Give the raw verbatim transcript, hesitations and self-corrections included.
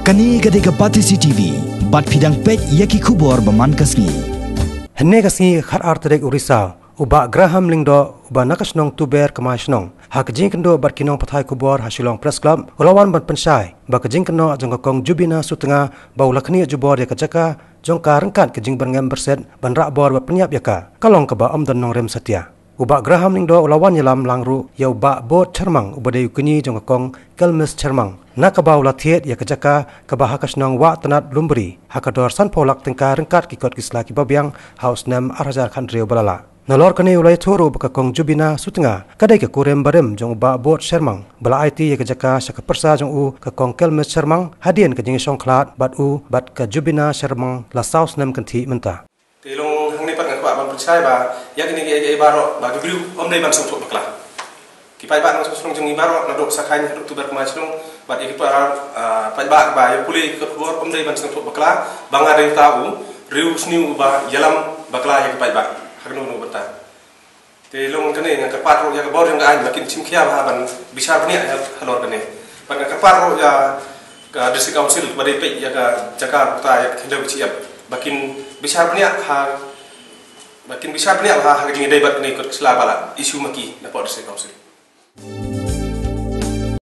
Kane ka dei ka Batesi T V, bad phi dang peit ïa ki khubor ba man ka sngi. Hynne ka sngi khatar tarik u Risaw, u Bah Graham Lyngdoh, uba na ka shnong Tuber Kmai Shnong, ha ka jingkynduh bad ki nongpathai khubor ha Shillong Press Club, u la wan ban pynshai ba ka jingkynnoh jong ka Kong Jubina Sutnga ba u la khniah jubor ïa ka jaka jong ka ryngkat ka jingbyrngem byrset ban rah bor bad pynïap ïa ka, ka long kaba ym don nongrim satia. U Bah Graham Lyngdoh u la wan ïalam lang ruh ïa u Bah Bud Shermang, uba dei u kñi jong ka Kong Kelmis Shermang, na kaba u la thied ïa ka jaka kaba ha ka shnong Wahtanat Lumbri ha ka dor sanphew lak tyngka ryngkat ki kot ki sla kiba biang ha u snem ar hajar khathynriew ba la lah. Nalor kane u la ïathuh ruh ba ka Kong Jubina Sutnga ka dei ka kurim barim jong u Bah Bud Shermang, ba la aiti ïa ka jaka sha ka pyrsa jong u ka Kong Kelmis Shermang hadien ka jingïashongkhlad bad u bad ka Jubina Shermang la saw snem kynthih mynta. Te long hangne pat nga kwah ban pynshai ba ïa kine kiei kiei baroh ba ki briew ym dei ban sngewthuh bakla. Ki paidbah nongshong shnong jong ngi baroh naduh Sakhain haduh Tuber Kmai Shnong bad ïa ki para, ah, paidbah ba ïa pule ïa ki khubor ym dei ban sngewthuh bakla ba nga dei uta u riew sniew ba ïalam bakla ïa ki paidbah ha kano kano bynta. Te long kane nga kyrpad ruh ïa ka bor jong ka aiñ ba kin shim khia bha ban bishar bniah ïa halor kane. Bad nga kyrpad ruh ïa ka District Council ba dei peit ïa ka jaka ruh ta ïa ka khyndew ka shyiap ba kin bishar bniah ha, ba kin bishar bniah bha ha ka jingïadei bad kane ka kot ka sla ba la issue ma ki na pdeng District Council.